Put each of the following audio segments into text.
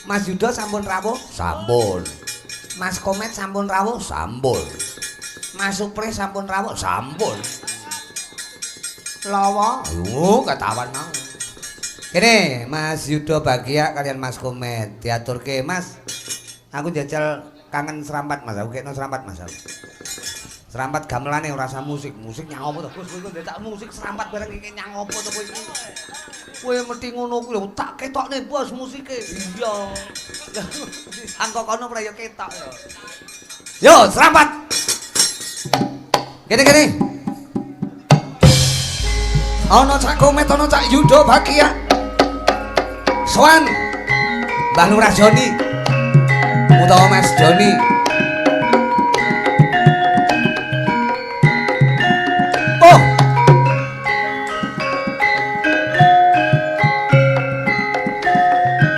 Mas Yuda sampun rawuh? Sampun. Mas Komet sampun rawuh? Sampun. Mas Supre sampun rawuh? Sampun. Lawa. Ayo ketawan mau. Kene Mas Yuda Bagia kalian Mas Komet diaturke, Mas. Aku jajal kangen serampat Mas, aku kekno serampat Mas aku. Serampat gamelane ora usah musik, musik nyang apa to? Gus kowe ndak musik serampat bareng iki nyang apa to kowe iki? Kowe mesti ngono kuwi lho, tak ketokne bos musike. Iya. Angko kono ora ya ketok ya. Yo serampat. Kene kene. Ana Cak Komet, ana Cak Yuda Bagia. Sowan Mbah Lurah Joni utawa Mas Joni. Oh.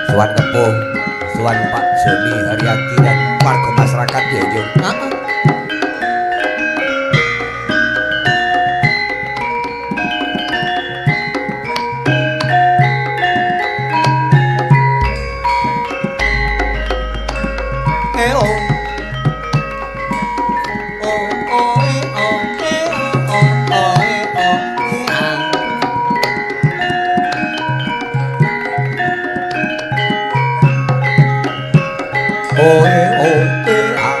Sowan Kepuh, sowan Pak Joni Haryadi dan warga masyarakat ya yo. Heeh. O E O E A.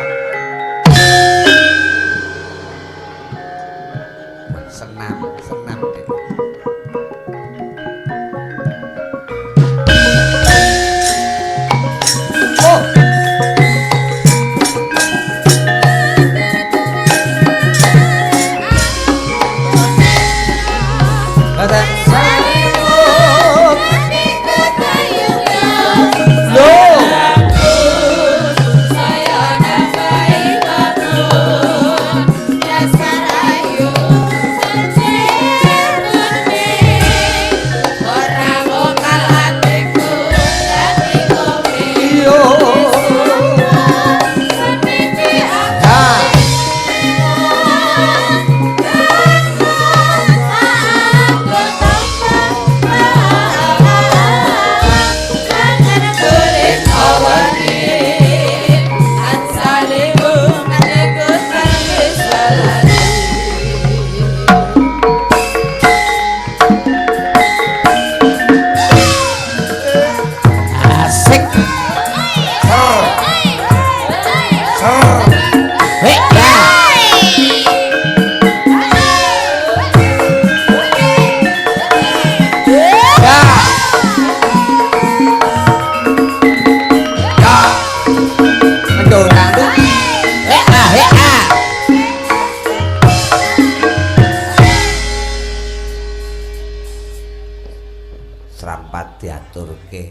Senam, senam deh. Oh. Ada.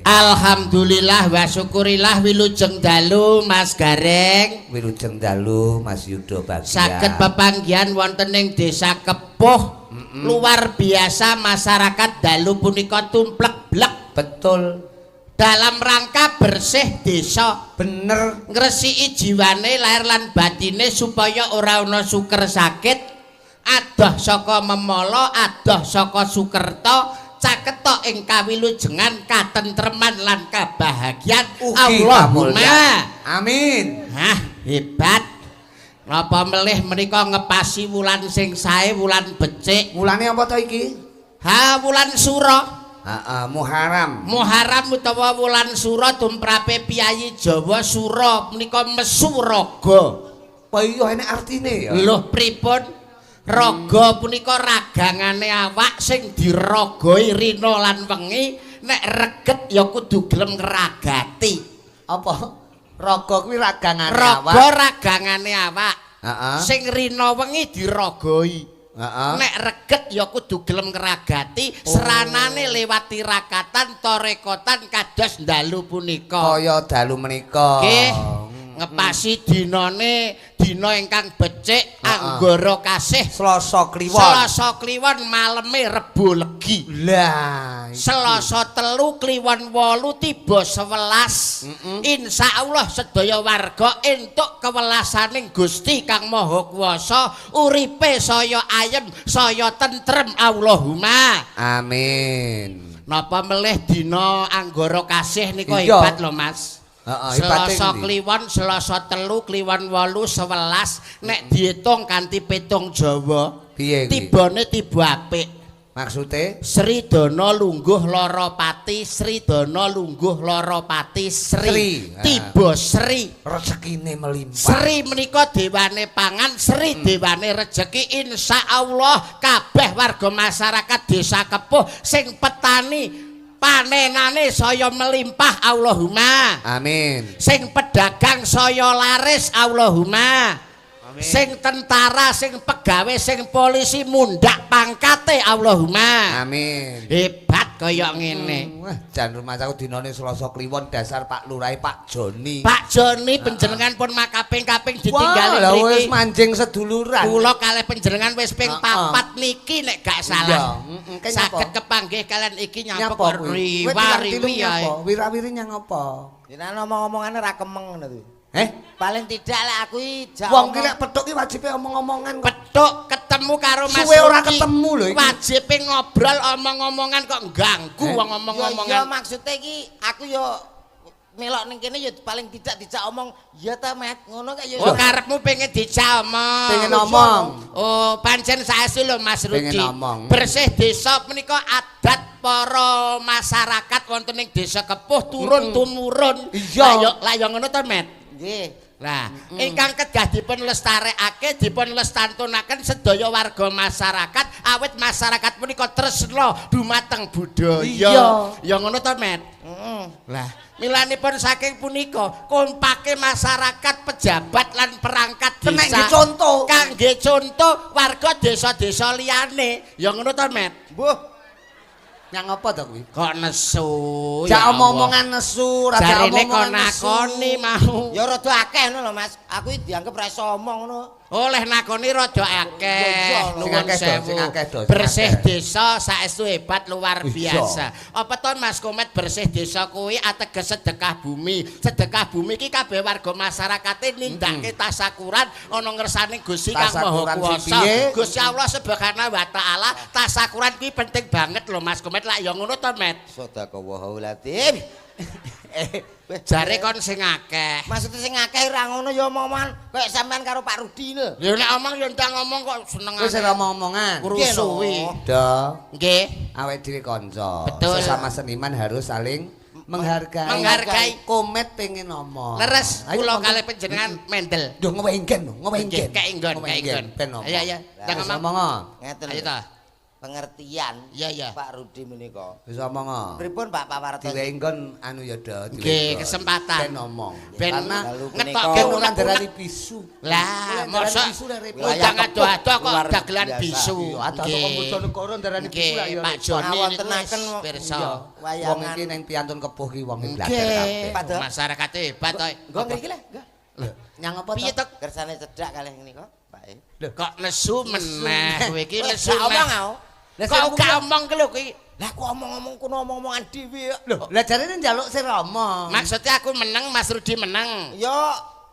Alhamdulillah wa syukurillah wilujeng dalu Mas Gareng. Wilujeng dalu Mas Yuda Bagia. Saged pepanggihan wonten ing Desa Kepuh. Luar biasa masyarakat dalu punika tumplek-blek. Betul. Dalam rangka bersih desa. Bener. Ngresiki jiwane lahir lan batine supaya ora ana suker sakit. Adoh saka memala, adoh saka sukerta. Caketok ing kawilujengan katentreman lan kabahagian. Allahumma amin. Hah, hebat. Napa melih menika ngepasi wulan sing sae, wulan becik. Wulane apa to iki? Ha, wulan Sura. Heeh, Muharram. Muharram utawa wulan Sura tumrape piyayi Jawa Sura menika mesu raga. Apa iya enek artine ya? Lho pripun? Raga punika ragangane awak sing diragoi rina lan wengi, nek reget ya kudu gelem ngragati. Apa? Raga kuwi ragangane awak. Raga ragangane awak. Heeh. Sing rina wengi diragoi. Heeh. Nek reget ya kudu gelem ngragati, seranane lewat tirakatan torekotan kados dalu punika. Kaya dalu menika. Nggih. Ngepasi dinane dina ingkang becik anggara kasih Selasa Kliwon. Selasa Kliwon maleme Rebo Legi. Lah, Selasa 3 Kliwon 8 tiba 11. Insyaallah sedaya warga entuk kewelasaning Gusti Kang Maha Kuwasa, uripe saya ayem, saya tentrem. Allahumma amin. Napa melih dina Anggara Kasih nika hebat lho, Mas. Heeh, hebate Selasa ngendi? Kliwon, Selasa telu, Kliwon 8, 11, nek diitung kanthi petung Jawa, Piye kuwi? Tibane tiba apik. Maksude? Sri Dana lungguh lara pati, Sri Dana lungguh lara pati, Sri. Sri. Tiba Sri. Rezekine melimpah. Sri menika dewane pangan, Sri dewane rejeki. Insyaallah kabeh warga masyarakat Desa Kepuh sing petani panenane saya melimpah, Allahumma. Amin. Sing pedagang saya laris, Allahumma. Sing tentara, sing pegawe, sing polisi mundak pangkate, Allahumma. Amin. Hebat kaya ngene. Wah, jan rumah aku dinane Selasa Kliwon dasar Pak Lurah Pak Joni. Pak Joni panjenengan pun makaping-kaping ditinggali Wah, lah wis mriki. manjing seduluran. Kula kalih panjenengan wis ping 4 niki nek gak salah. Iya, heeh. Saged kepanggih kalian iki nyapa Nyapa kuwi? Kowe riwa-riwi ae. Wira-wiri nyang apa? Jenengan omong-omongane ra kemeng ngono kuwi. Eh? Paling tidak lek aku iki jak Wong ki lek petuk ki wajibe omong-omongan kok. Petuk ketemu karo Mas Suwe ora Ruki. ketemu lho iki. Wajibe ngobrol omong-omongan kok ganggu Eh? wong Ya iya omong-omongan. maksude iki aku yo melok ning kene ya paling tidak dijak omong ya ta Met ngono kaya Oh karepmu pengen dijak omong. Pengen omong. Oh pancen saestu lho Mas Rudi. Pengen omong. Bersih desa menika adat para masyarakat wonten ing Desa Kepuh turun tumurun. Iya. Lah yo lah yo ngono to Met. Nggih. Lah, ingkang kedah dipun lestarekake, dipun lestantunaken sedaya warga masyarakat, awit masyarakat punika tresna dumateng budaya. Iya. Ya ngono to, Met? Heeh. Lah, milanipun saking punika kompake masyarakat, pejabat lan perangkat Kena desa. ngge contoh. Kangge contoh warga desa-desa liyane. Ya ngono to, Met? Mbuh. Nyang apa to kuwi? Kok nesu? Jak ya Allah. omong-omongan nesu, ra jak Jarene kon omong-omongan nesu. nakoni mau. Ya rada akeh ngono lho Mas. Aku iki dianggep ra iso omong ngono. Oleh nakoni rada akeh. Iya, Nuwun sing akeh do, sewu. sing akeh do, sing Bersih akeh. desa saestu hebat luar Iya. biasa. Apa to Mas Komet bersih desa kuwi ateges sedekah bumi. Sedekah bumi iki kabeh warga masyarakate nindakake tasakuran ana ngersane Gusti Kang Maha Tasakuran sing Kuwasa. piye? Gusti Allah Subhanahu wa taala tasakuran kuwi penting banget lho Mas Komet. Lak ya ngono to Met. Sadaqallahul adzim. Jare kon sing akeh. Maksudnya sing akeh ora ngono ya omong-omongan kaya sampean karo Pak Rudi lho. Ya nek omong ya ndang ngomong kok senengane. Wis ora omong-omongan. Ngrusuhi. Do, Nggih. awake dhewe kanca. Betul. Sesama seniman harus saling menghargai. Menghargai. Komet pengen ngomong. Leres Ayo, kula monggo. kalih panjenengan mendel. Duh ngewenggen lho, ngewenggen. Nggih, keinggon, keinggon. Ben ngomong. Ayo, ayo. Ndang Wis ngomong. ngomong. Ngeten. Ayo ta. Pengertian Iya, iya. Pak Rudi menika. Wis omong. Pripun Pak Pawarto? Diwenggon anu ya do. Nggih, kesempatan. Ben ngomong. Ben Karena Lalu ngetokke ben ora unek-unek. ndarani bisu. Lah, Oleh mosok ndarani bisu lah repot. utang ado-ado kok Luar dagelan biasa. bisu. Iya, ado-ado kok Bojonegoro ndarani bisu lah ya. Pak Joni niku wis Ngawontenaken pirsa. Iya. Wong Wayangan. iki ning piantun kepuh ki wong iki blater Nggih. kabeh. Padahal- Masyarakat hebat to. Nggo ngriki lah, nggo. Nyang apa Piye to? to? Kersane cedhak kalih niku, Pak. Kok nesu meneh kowe iki nesu Gak omong meneh. aku. Lah, Kok sing gak omong ki lho kuwi. Lah aku omong-omong kono omong-omongan dhewe kok. Lho, lah jarene njaluk sing omong. Maksudnya aku meneng, Mas Rudi meneng. Ya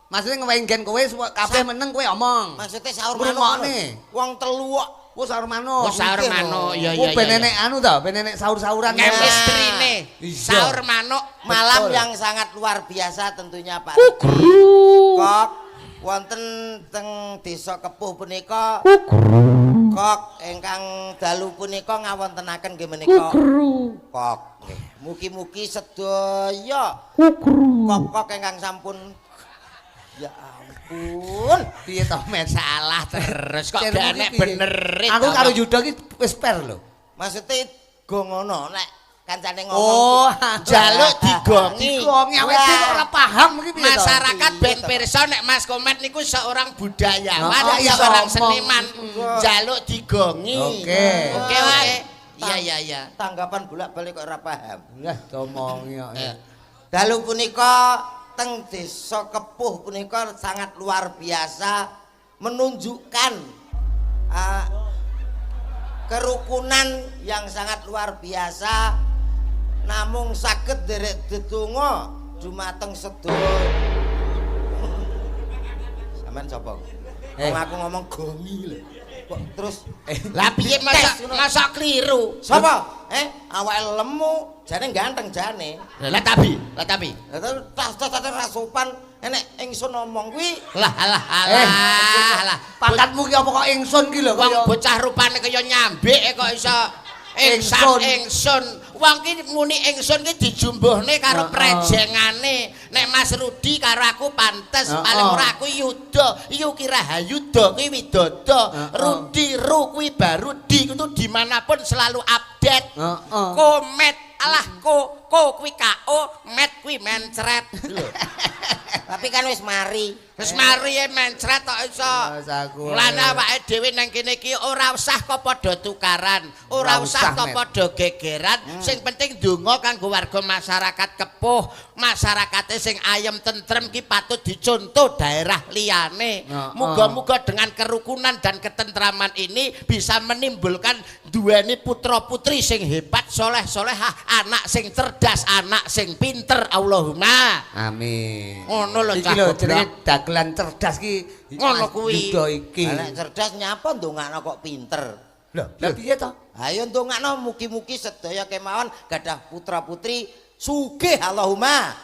Maksudnya ngewenggen kowe kabeh meneng kowe omong. maksudnya saur manuk. Ngrungokne. Wong telu kok. Wo saur manuk. Oh, saur manuk. Iya, Wo iya, ben iya. enek anu to, ben enek saur-sauran. Chemistry-ne. Iya. Saur manuk. Malam Betul. yang sangat luar biasa tentunya Pak. Kok wonten teng Desa Kepuh punika kok ingkang dalu punika ngawontenaken nggih menika kok. Nggih. Mugi-mugi sedaya kok-kok ingkang sampun ya ampun. Piye to, Met? Salah terus kok Jaremu gak ki enek piye? bener. Aku karo Yuda ki wis per lho. Maksudnya go ngono nek kancane ngomong. Oh, Jaluk digongi. Digongi awake dhewe kok ora paham iki piye to? Masyarakat ben pirsa nek Mas Komet niku seorang budayawan, Oh, iso seorang omong. seniman. Jaluk digongi. Oke. Oke, oke. Iya, iya, iya. Tanggapan bolak-balik kok ora paham. Lah, domongi kok. Eh. Dalu punika teng Desa Kepuh punika sangat luar biasa menunjukkan kerukunan yang sangat luar biasa namung saged derek dedonga dumateng sedaya. Sampeyan sapa? Eh. Wong aku ngomong gongi lho. Kok terus Lah piye, masa Tes, ngono. masa kliru? Sapa? Eh, awake lemu, jane ganteng jane. Lah tapi, lah tapi. Lah terus tas tas tas ra sopan, enek ingsun ngomong kuwi. Lah lah alah lah. Pangkatmu ki apa kok ingsun ki lho Wong kaya bocah rupane kaya nyambik kok iso ingsun Ingsun. Ingsun. Wong ki muni ingsun ki dijumbuhne karo prejengane. Nek Mas Rudi karo aku pantes, paling ora aku Yuda. Yu ki Rahayuda kuwi Widodo. Rudi Ru kuwi baru di itu dimanapun selalu update. Komet alah ko ko kuwi KO, met kuwi mencret. Lho. Tapi kan wis mari. Wis mari e mencret kok iso. Mas aku. Mulane awake dhewe nang kene iki ora usah kok padha tukaran, ora Ora usah usah, kok Met. padha gegeran. Sing penting donga kanggo warga masyarakat Kepuh, masyarakate sing ayem tentrem ki patut dicontoh daerah liyane. Muga-muga dengan kerukunan dan ketentraman ini bisa menimbulkan duweni putra-putri sing hebat, soleh-solehah, anak sing cerdas, anak sing pinter. Allahumma. Amin. Ngono lho, Iki cah lho goblok. jenenge dagelan cerdas ki. Ngono Mas kuwi. Yuda iki. Lah nek cerdas nyapa ndongakno kok pinter. Lho, lah piye to? Ayo ndongakno mugi-mugi sedaya kemawon gadah putra-putri sugih, Allahumma.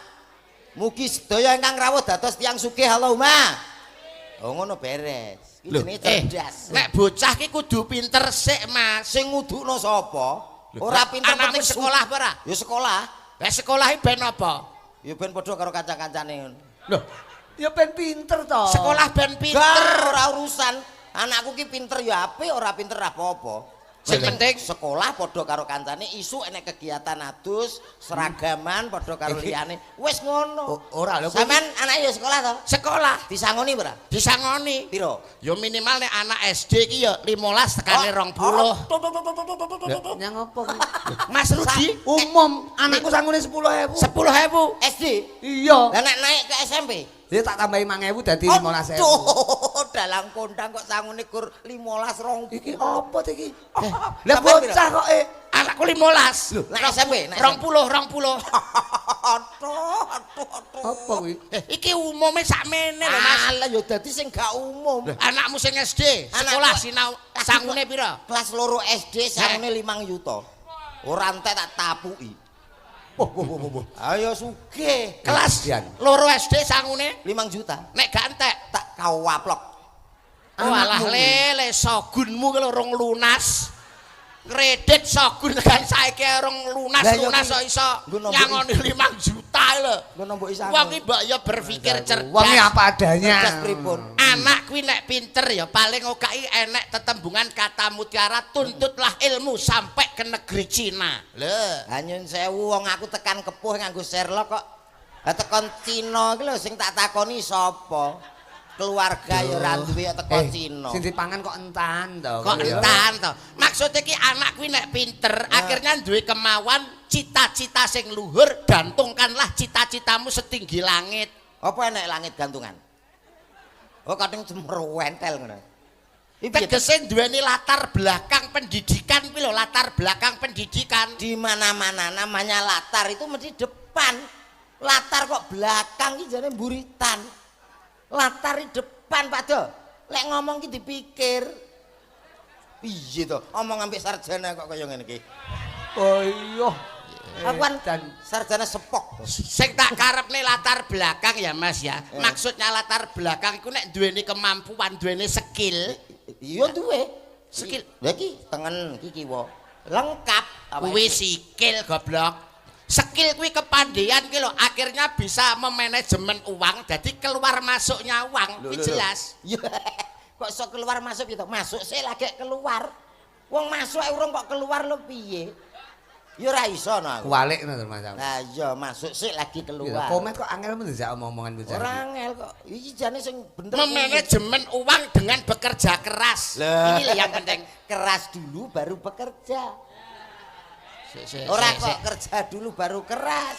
Mugi sedaya ingkang rawuh dados tiyang sugih, Allahumma. Oh, ngono beres. Iki jenenge cerdas. Nek bocah ki kudu pinter sik, Mas. Sing ngudukno sapa? Ora pinter Anakmu penting sekolah apa ora? Ya sekolah. Lah sekolah iki ben apa? Ya ben padha karo kanca-kancane ngono. Lho, ya ben pinter to. Sekolah ben pinter. Gar ora urusan. Anakku ki pinter ya apik, ora pinter apa-apa. Sing penting sekolah padha karo kancane, isuk enek kegiatan adus, seragaman padha karo liyane. Wis ngono. Ora lho, kuwi- Sampean anake ya sekolah to? Sekolah. Disangoni ora? Disangoni. Piro? Ya minimal nek anak SD ki ya 15 tekane 20. Oh, tuh, tuh, tuh, tuh, tuh, tuh, tuh, tuh. Nyang apa kuwi? Mas Rudi Umum anakku sangune 10.000. 10.000. SD. Iya. Lah nek naik ke SMP? Ya tak tambahi 5.000 dadi 15.000. Aduh, dalang kondang kok sangune gur 15 20. Iki apa to iki? Lah Sampean piro? bocah kok Anakku 15. Nek SMP, nek 20, 20. Aduh, aduh, aduh. Apa kuwi? Eh, iki umume sakmene lho, Mas. Alah ya dadi sing gak umum. Anakmu sing SD, sekolah sinau sangune pira? Kelas loro SD sangune 5 yuta. Ora entek tak tapuki. Wah, wah, wah, wah. Ayo sugih. Kelas Dian. loro SD sangune 5 juta. Nek gak entek Tak kawaplok. Oh alah lele sogunmu ki lho rong lunas. Kredit sogun kan saiki rong lunas Lah, ya lunas ki- kok iso nggo nombok nyangoni 5 juta lho. Nggo nombok sangu. Wong ki mbok ya berpikir cerdas. Wong iki apa adanya. Cerdas pripun? Anak kuwi nek pinter ya paling okai enek tetembungan kata mutiara, tuntutlah ilmu sampai ke negeri Cina. Lho. Ha nyun sewu, wong aku tekan Kepuh nganggo Sherlock kok. Lah tekan Cina iki lho sing tak takoni sapa? Keluarga ya ora duwe kok teko Cina. Sing dipangan kok entan to. Kok entan to? Maksudnya ki anak kuwi nek pinter akhirnya duwe kemauan cita-cita sing luhur, gantungkanlah cita-citamu setinggi langit. Apa enek langit gantungan? Oh kadang cemrowentel ngono. Iki piye to? Tegese duweni latar belakang pendidikan kuwi lho, latar belakang pendidikan. Di mana-mana namanya latar itu mesti depan. Latar kok belakang iki jane mburitan. Latar di depan, Pak Do. Lek ngomong ki dipikir. Piye to? Omong ambek sarjana kok kaya ngene iki. Oh iya. Aku kan Dan sarjana sepok. Sing tak karepne latar belakang ya Mas ya. Maksudnya latar belakang iku nek duweni kemampuan, duweni skill, Iya duwe. Skill. Lha iki tengen, iki kiwa. Lengkap. Awake kuwi sikil goblok. Skill kuwi kepandian ki lho, akhirnya bisa memanajemen uang, jadi keluar masuknya uang Lho, kuwi lho, lho. jelas. Iya. Kok iso keluar masuk gitu? Masuk sik lagi keluar. Wong masuk ae urung kok keluar lho piye? Ya ora iso no aku. Kualik ngono to Mas. Lah iya masuk sik lagi Iya, keluar. Komet kok angel men dijak omong-omongan bocah. Ora angel kok. Iki jane sing bener. Memanajemen uang dengan bekerja keras. Lah. Ini lho yang penting. Keras dulu baru bekerja. Sik, sik, Ora sik, kok sik. kerja dulu baru keras.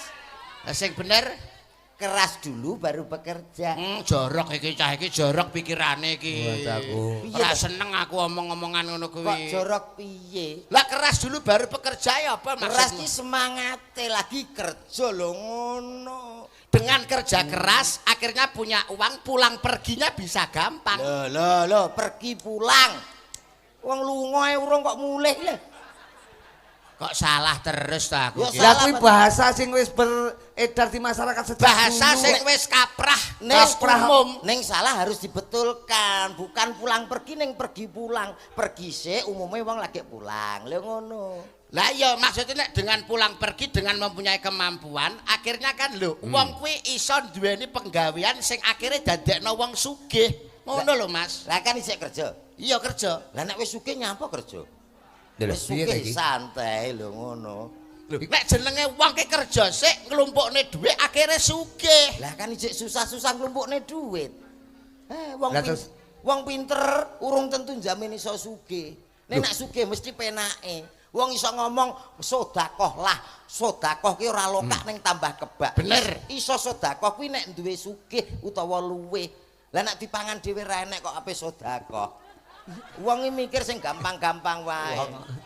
Lah, sing bener Keras dulu baru bekerja. Jorok iki cah iki, jorok pikirane iki. Bocahku. Piye Ora to? seneng aku omong-omongan ngono Kok kuwi. jorok piye? Lah keras dulu baru bekerja ya apa Keras maksudmu? ki semangate lagi kerja lho ngono. Dengan kerja keras akhirnya punya uang, pulang perginya bisa gampang. Lho lho lho, pergi pulang. Wong lunga ae urung kok mulih lho. Kok salah terus ta aku Ya, ki? Lah salah, kuwi Pak. bahasa sing wis beredar di masyarakat sejak Bahasa dulu. sing wis kaprah, Ning kaprah umum. Ning salah harus dibetulkan, bukan pulang pergi ning pergi pulang. Pergi sik umume wong lagi pulang. Lho ngono. Lah iya, maksudnya nek dengan pulang pergi dengan mempunyai kemampuan, akhirnya kan lho, wong kuwi iso duweni penggawean sing akhirnya dadekno wong sugih. Ngono lho, Mas. Lah kan isik kerja. Iya kerja. Lah nek wis sugih nyapa kerja? Lho, Wis piye ta sugih iki? santai lho ngono. Lho, nek jenenge wong ki kerja sik nglumpukne dhuwit akhirnya sugih. Lah kan isik susah-susah nglumpukne dhuwit. Eh wong Lah terus? wong pinter urung tentu jamin iso sugih. Nek nak sugih mesti penake. Wong iso ngomong sedekah lah, sedekah ki ora lokak ning tambah kebak. Bener. Iso sedekah kuwi nek duwe sugih utawa luwih. Lah nek dipangan dhewe ra enek kok ape sedekah. Wong iki mikir sing gampang-gampang wae.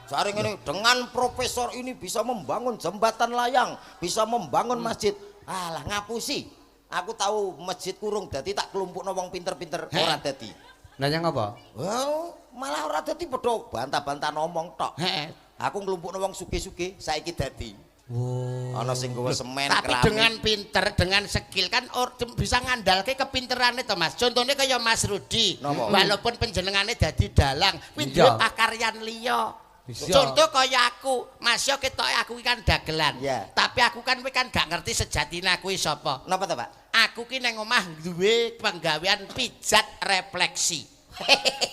Jare ngene, dengan profesor ini bisa membangun jembatan layang, bisa membangun masjid. Alah ngapusi. Aku tahu masjid kurung dadi tak klumpukno wong pinter-pinter ora dadi. Lah nyang apa? Wah, malah ora dadi padha bantah-bantah ngomong tok. Heeh. Aku nglumpukno wong sugih-sugih saiki dadi. Oh. Ana sing nggawa semen, Tapi keramik. dengan pinter, dengan skill kan bisa ngandalke kepinterane to, Mas. Contohnya kaya Mas Rudi. Napa? Walaupun penjenengane dadi dalang, kuwi Iya. duwe pakaryan liya. Bisa. Contoh kaya aku, Mas yo ketoke aku ki kan dagelan. Iya. Tapi aku kan kowe kan gak ngerti sejatine aku iki sapa. Napa to, Pak? Aku ki nang omah duwe penggawean pijat refleksi.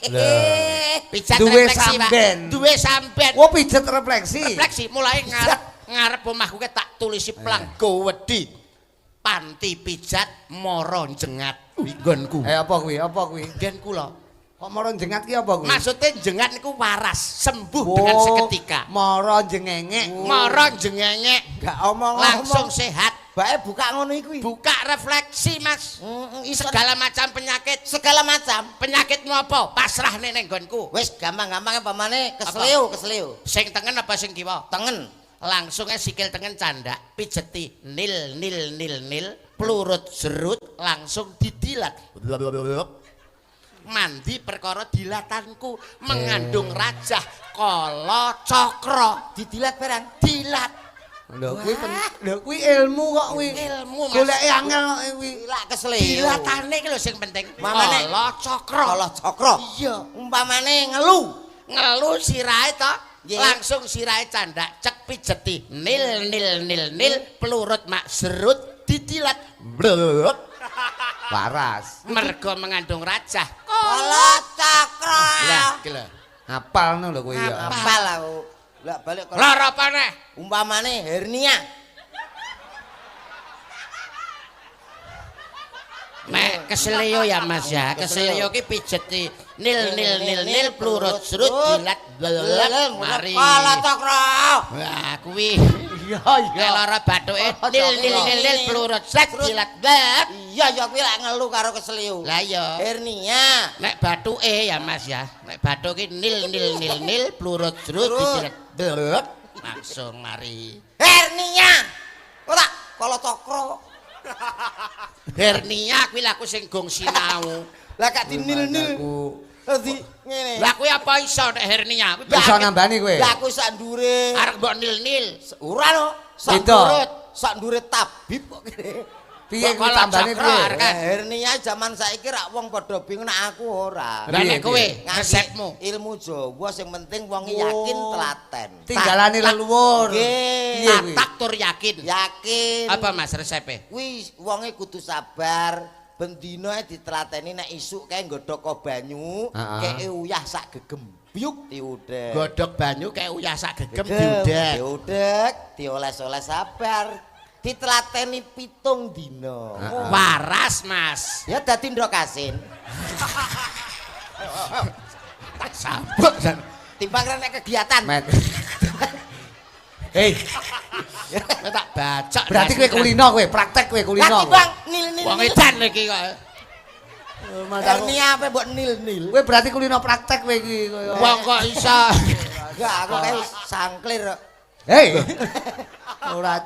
Lah. Pijat Duwe refleksi, Pak. samben. Duwe samben. Oh, pijet refleksi. Refleksi mulai ngarep ngarep omahku ke tak tulisi plang gowedi. Panti pijat moro jengat nggonku. Eh apa kuwi? Apa kuwi? Nggen kula. Kok moro jengat ki apa kuwi? Maksudnya jengat niku waras, sembuh dengan Oh, seketika. Moro jengengek. Moro jengengek Gak omong-omong. langsung sehat. Bae buka ngono iku. Buka refleksi, Mas. Iso Segala macam penyakit. segala macam. Penyakitmu apa? Pasrah ning nggonku. Wis gampang-gampang pamane kesleo, kesleo. Sing tengen apa sing kiwa? Tengen. Langsung ae sikil tengen candak, pijeti nil nil nil nil, plurut serut langsung didilat. Mandi perkara dilatanku mengandung rajah kala cakra. Didilat barang. Dilat Lho kuwi lho kuwi ilmu kok kuwi. Ilmu, Mas. Goleke angel kok kuwi. Lak kesleo. Dilatane iki lho sing penting. Mamane- Kala cakra. Kala cakra. Iya. Umpamane ngelu. Ngelu sirahe to. Nggih. Langsung sirahe candak cek pijeti nil nil nil nil plurut mak serut didilat. Blek. Waras. Mergo mengandung rajah. Kala cakra. Lah, iki lho. Hafal no lho kowe ya. Apal aku. Lah balik ke Lara apa neh? umpamane hernia. Nek keseleo ya Mas ya, keseleo ki pijeti nil nil nil nil plurut serut dilat blek mari. Kala cakra. Wah, kuwi. Iya Nek lara bathuke nil nil nil nil plurut sret dilat blek. Iya ya kuwi lak ngelu karo kesleo. Lah iya. Hernia. Nek bathuke ya Mas ya, nek bathuk ki nil nil nil nil plurut serut dilat blek langsung mari. Hernia. Ora kala cakra. Hernia kuwi laku sing gong sinau. Lah gak dinil-nil. Aku Dadi ngene. Lah kuwi apa iso nek hernia? Kuwi iso nambani kowe. Lah aku sak ndure. Arep mbok nil-nil. Ora no. Sak Beda. ndure, sak ndure tabib kok kene. Piye kuwi Kok tambane cakra, piye? arek. Kan. Hernia zaman saiki rak wong padha bingung nek aku ora. Lah nek kowe Ngangge resepmu. ilmu Jawa sing penting wong yakin telaten. Tinggalane leluhur. Nggih. Piye kuwi? Tak tur yakin. Yakin. Apa Mas resepe? Kuwi wonge kudu sabar. Bendina ditelateni nek isuk kae nggodhok banyu, Heeh. keke uyah sak gegem. Biuk diudek. Godhog banyu kayak uyah sak gegem diudek. Diudek, dioles-oles sabar. Ditelateni 7 dina. Waras Mas. Ya dadi ndok asin. Tak sabuk jan. Timbang nek kegiatan. Met. Hei, Kowe tak bacok. berarti kowe kulino kowe, praktek kowe Lah kulino. timbang nil-nil. Wong edan iki kok. Hernia apa mbok nil-nil. Kowe berarti kulino praktek kowe iki kaya. Wong kok iso. Enggak, aku kayak sangklir. Hei. Ora